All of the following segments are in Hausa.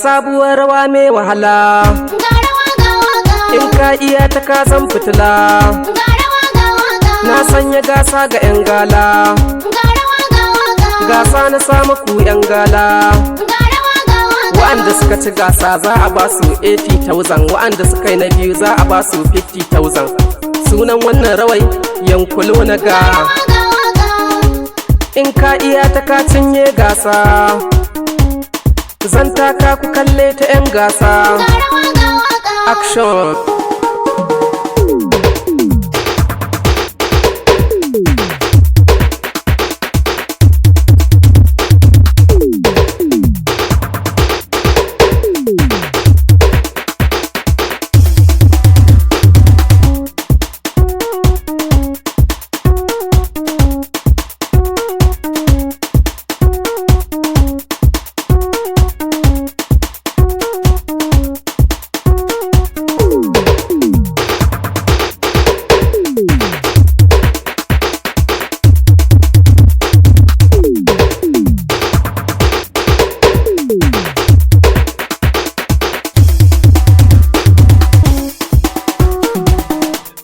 Sabuwar rawa mai wahala. Ga rawa ga waka. In ka iya ta, ka san fitila. Ga rawa ga waka. Na sanya gasa ga 'yan gala. Ga rawa ga waka. Gasa na samu ku 'yan gala. Ga rawa ga waka. Wa'anda suka ci gasa za a ba su 80,000, wa'anda suka yi na biyu za a ba su 50,000. Sunan wannan rawai yankulo na ga. Rawa ga waka. In ka iya ta, ka cinye gasa. Zan taka ku kalle ta, 'yan gasa. Ga rawa ga waka. Action!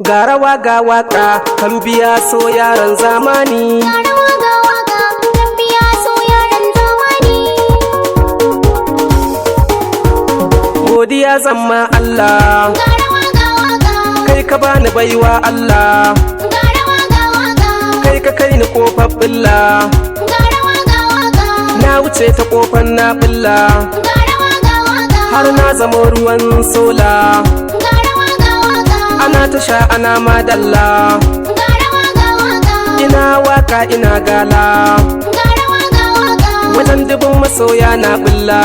Ga rawa ga waka, kan biya so yaran zamani. Ga rawa ga waka, kan biya so yaran zamani. Godiya zan ma Allah. Ga rawa ga waka. Kai ka bani baiwa, Allah. Ga rawa ga waka. Kai ka kai ni kofar billa. Ga rawa ga waka. Na wuce ta kofar na billa. Ga rawa ga waka. Har na zama ruwan sola. Ga rawa ga waka. Ana ta sha ana madalla. Ga rawa ga waka. Ina waka ina gala. Ga rawa ga waka. Wajen dubin masoya na billa.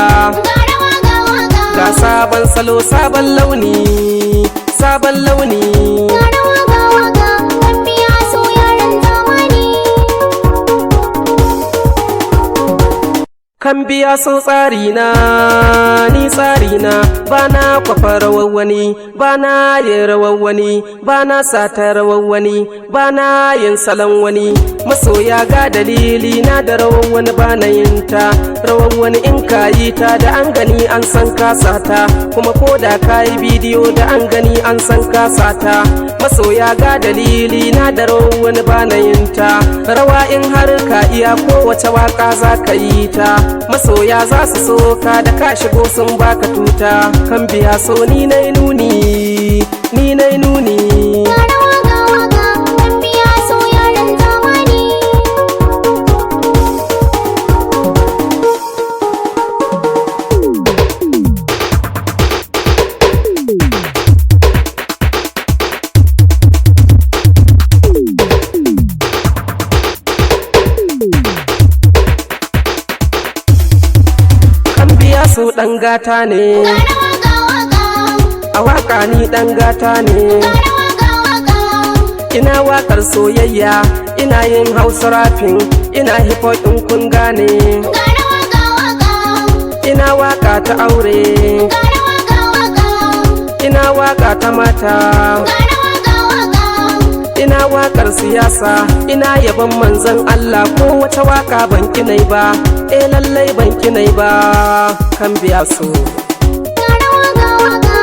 Ga rawa ga waka. Ga sabon salo, sabon launi, sabon launi. Ga rawa ga waka, kan biya so yaran zamani. Kan biya so tsari na, ni tsari na ba na kwafa rawar wani, ba na yin rawar wani, ba na sata rawar wani, ba na yin salon wani. Masoya, ga dalili na da rawar wani ba na yin ta. Rawar wani in ka yi ta, da an gani an san ka sata, kuma ko da ka yi bidiyo, da an gani an san ka sata. Masoya, ga dalili na da rawar wani ba na yin ta. Rawa in har ka iya, kowace waka za ka yi ta, masoya za su so ka, da ka shigo sun baka tuta. Kan biya so, ni na nuni, ni na nuni. Ga rawa ga waka, kan biya so yaran zamani. Kan biya so dan gata ne. Ga rawa ga waka. A waka ni dan gata ne. Ga rawa ga waka. Ina wakar soyayya, ina yin Hausa rapping, ina hip hop in kun gane. Ga rawa ga waka. Ina waka ta aure. Ga rawa ga waka. Ina waka ta mata. Ga rawa ga waka. Ina wakar siyasa, ina yaban manzon Allah. Ko wata waka ban kinai ba, eh, lallai ban kinai ba. Kan biya so. Ga rawa ga waka.